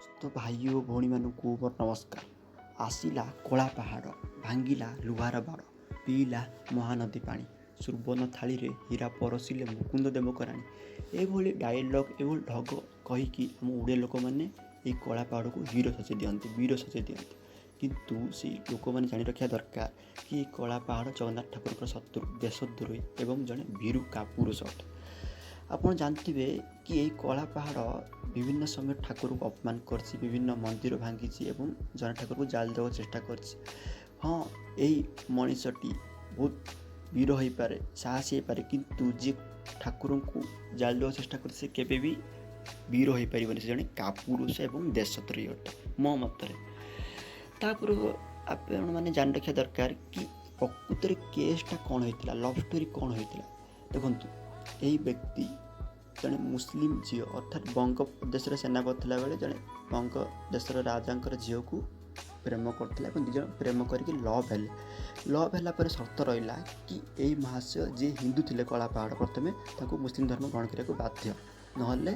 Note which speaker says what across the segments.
Speaker 1: ସମସ୍ତ ଭାଇ ଓ ଭଉଣୀମାନଙ୍କୁ ମୋର ନମସ୍କାର। ଆସିଲା କଳା ପାହାଡ଼, ଭାଙ୍ଗିଲା ଲୁହାର ବାଡ଼, ପିଇଲା ମହାନଦୀ ପାଣି, ସୁବର୍ଣ୍ଣ ଥାଳିରେ ହୀରା ପରସିଲେ ମୁକୁନ୍ଦ ଦେବଙ୍କ ରାଣୀ। ଏଭଳି ଡାଇଲଗ୍, ଏଭଳି ଢଗ କହିକି ଆମ ଓଡ଼ିଆ ଲୋକମାନେ ଏଇ କଳା ପାହାଡ଼କୁ ହିରୋ ସଜେଇ ଦିଅନ୍ତି, ବୀର ସଜେଇ ଦିଅନ୍ତି। କିନ୍ତୁ ସେଇ ଲୋକମାନେ ଜାଣି ରଖିବା ଦରକାର କି ଏ କଳା ପାହାଡ଼ ଜଗନ୍ନାଥ ଠାକୁରଙ୍କର ଶତ୍ରୁ, ଦେଶଦ୍ରୋହୀ ଏବଂ ଜଣେ ଭୀରୁ କାପୁରୁଷ ଅଟେ। ଆପଣ ଜାଣିଥିବେ କି ଏଇ କଳା ପାହାଡ଼ ବିଭିନ୍ନ ସମୟରେ ଠାକୁରଙ୍କୁ ଅପମାନ କରିଛି, ବିଭିନ୍ନ ମନ୍ଦିର ଭାଙ୍ଗିଛି ଏବଂ ଜଗନ୍ନାଥ ଠାକୁରଙ୍କୁ ଜାଳି ଦେବାକୁ ଚେଷ୍ଟା କରିଛି। ହଁ, ଏଇ ମଣିଷଟି ବହୁତ ବୀର ହୋଇପାରେ, ସାହସୀ ହେଇପାରେ, କିନ୍ତୁ ଯିଏ ଠାକୁରଙ୍କୁ ଜାଳି ଦେବାକୁ ଚେଷ୍ଟା କରିଛି ସେ କେବେ ବି ବୀର ହୋଇପାରିବନି। ସେ ଜଣେ କାପୁରୁଷ ଏବଂ ଦେଶଦ୍ରୋହୀ ଅଟେ ମୋ ମତରେ। ତାପରେ ଆପଣମାନେ ଜାଣି ରଖିବା ଦରକାର କି ପ୍ରକୃତରେ କେସ୍ଟା କ'ଣ ହେଇଥିଲା, ଲଭ୍ ଷ୍ଟୋରି କ'ଣ ହେଇଥିଲା। ଦେଖନ୍ତୁ, ଏହି ବ୍ୟକ୍ତି ଜଣେ ମୁସଲିମ ଝିଅ, ଅର୍ଥାତ୍ ବଙ୍ଗ ଦେଶର ସେନାପତି ଥିଲାବେଳେ ଜଣେ ବଙ୍ଗ ଦେଶର ରାଜାଙ୍କର ଝିଅକୁ ପ୍ରେମ କରୁଥିଲା ଏବଂ ଦୁଇ ଜଣ ପ୍ରେମ କରିକି ଲଭ୍ ହେଲେ। ଲଭ୍ ହେଲା ପରେ ସର୍ତ୍ତ ରହିଲା କି ଏଇ ମହାଶୟ ଯିଏ ହିନ୍ଦୁ ଥିଲେ କଳା ପାହାଡ଼, ପ୍ରଥମେ ତାକୁ ମୁସଲିମ ଧର୍ମ ଗ୍ରହଣ କରିବାକୁ ବାଧ୍ୟ, ନହେଲେ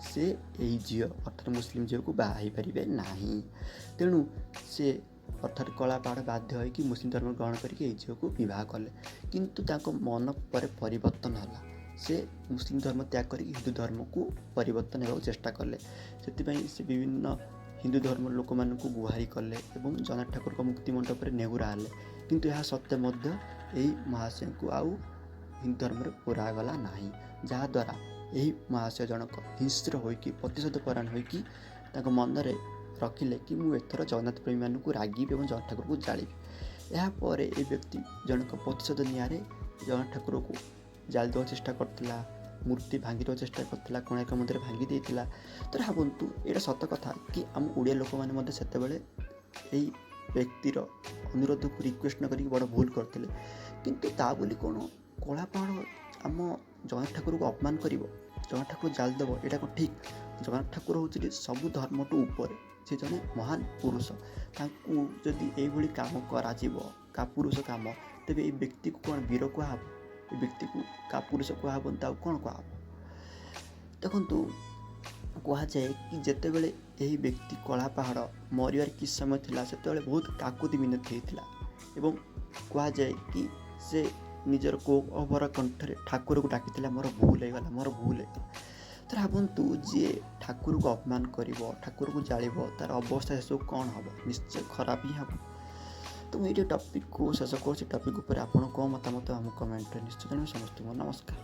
Speaker 1: ସେ ଏଇ ଝିଅ ଅର୍ଥାତ୍ ମୁସଲିମ ଝିଅକୁ ବାହା ହେଇପାରିବେ ନାହିଁ। ତେଣୁ ସେ ଅର୍ଥାତ୍ କଳା ପାହାଡ଼ ବାଧ୍ୟ ହୋଇକି ମୁସଲିମ ଧର୍ମ ଗ୍ରହଣ କରିକି ଏଇ ଝିଅକୁ ବିବାହ କଲେ। କିନ୍ତୁ ତାଙ୍କ ମନ ପରେ ପରିବର୍ତ୍ତନ ହେଲା। ସେ ମୁସଲିମ ଧର୍ମ ତ୍ୟାଗ କରିକି ହିନ୍ଦୁ ଧର୍ମକୁ ପରିବର୍ତ୍ତନ ହେବାକୁ ଚେଷ୍ଟା କଲେ। ସେଥିପାଇଁ ସେ ବିଭିନ୍ନ ହିନ୍ଦୁ ଧର୍ମ ଲୋକମାନଙ୍କୁ ଗୁହାରି କଲେ ଏବଂ ଜଗନ୍ନାଥ ଠାକୁରଙ୍କ ମୁକ୍ତି ମଣ୍ଡପରେ ନେହୁରା ହେଲେ। କିନ୍ତୁ ଏହା ସତ୍ତ୍ୱେ ମଧ୍ୟ ଏହି ମହାଶୟଙ୍କୁ ଆଉ ହିନ୍ଦୁ ଧର୍ମରେ ପୁରାଗଲା ନାହିଁ, ଯାହାଦ୍ୱାରା ଏହି ମହାଶୟ ଜଣକ ହିଂସ୍ର ହୋଇକି, ପ୍ରତିଶୋଧ ପରାୟଣ ହୋଇକି ତାଙ୍କ ମନରେ ରଖିଲେ କି ମୁଁ ଏଥର ଜଗନ୍ନାଥ ପ୍ରେମୀମାନଙ୍କୁ ରାଗିବି ଏବଂ ଜଗନ୍ନାଥ ଠାକୁରଙ୍କୁ ଜାଳିବି। ଏହାପରେ ଏହି ବ୍ୟକ୍ତି ଜଣକ ପ୍ରତିଶୋଧ ନିଆଁରେ ଜଗନ୍ନାଥ ଠାକୁରକୁ ଜାଳି ଦେବାକୁ ଚେଷ୍ଟା କରିଥିଲା, ମୂର୍ତ୍ତି ଭାଙ୍ଗି ଦେବାକୁ ଚେଷ୍ଟା କରିଥିଲା, କୋଣାର୍କ ମନ୍ଦିର ଭାଙ୍ଗି ଦେଇଥିଲା। ତ ଭାବନ୍ତୁ, ଏଇଟା ସତ କଥା କି ଆମ ଓଡ଼ିଆ ଲୋକମାନେ ମଧ୍ୟ ସେତେବେଳେ ଏଇ ବ୍ୟକ୍ତିର ଅନୁରୋଧକୁ ରିକ୍ୱେଷ୍ଟ ନ କରିକି ବଡ଼ ଭୁଲ କରିଥିଲେ। କିନ୍ତୁ ତା ବୋଲି କ'ଣ କଳା ପାହାଡ଼ ଆମ ଜଗନ୍ନାଥ ଠାକୁରକୁ ଅପମାନ କରିବ, ଜଗନ୍ନାଥ ଠାକୁର ଜାଳି ଦେବ, ଏଇଟା କ'ଣ ଠିକ୍? ଜଗନ୍ନାଥ ଠାକୁର ହେଉଛନ୍ତି ସବୁ ଧର୍ମଠୁ ଉପରେ, ସେ ଜଣେ ମହାନ ପୁରୁଷ। ତାଙ୍କୁ ଯଦି ଏଇଭଳି କାମ କରାଯିବ, କାପୁରୁଷ କାମ, ତେବେ ଏଇ ବ୍ୟକ୍ତିକୁ କ'ଣ ବୀର କୁହାହେବ? ଏ ବ୍ୟକ୍ତିକୁ କାପୁରୁଷ କୁହାହେବନି ତ ଆଉ କ'ଣ କୁହାହେବ? ଦେଖନ୍ତୁ, କୁହାଯାଏ କି ଯେତେବେଳେ ଏହି ବ୍ୟକ୍ତି କଳା ପାହାଡ଼ ମରିବାର କିଛି ସମୟ ଥିଲା, ସେତେବେଳେ ବହୁତ କାକୁତି ମିନତି ହେଇଥିଲା ଏବଂ କୁହାଯାଏ କି ସେ ନିଜର କୋହଭରା କଣ୍ଠରେ ଠାକୁରକୁ ଡାକିଥିଲା, ମୋର ଭୁଲ ହେଇଗଲା, ମୋର ଭୁଲ ହେଇଗଲା। ତ ଭାବନ୍ତୁ, ଯିଏ ଠାକୁରକୁ ଅପମାନ କରିବ, ଠାକୁରକୁ ଜାଳିବ, ତାର ଅବସ୍ଥା ସେସବୁ କ'ଣ ହେବ? ନିଶ୍ଚୟ ଖରାପ ହିଁ ହେବ। ତ ମୁଁ ଏଇଠି ଟପିକ୍କୁ ଶେଷ କରୁଛି। ଟପିକ୍ ଉପରେ ଆପଣ କ'ଣ ମତାମତ ଆମକୁ କମେଣ୍ଟରେ ନିଶ୍ଚୟ ଜଣାଇବେ। ସମସ୍ତଙ୍କୁ ନମସ୍କାର।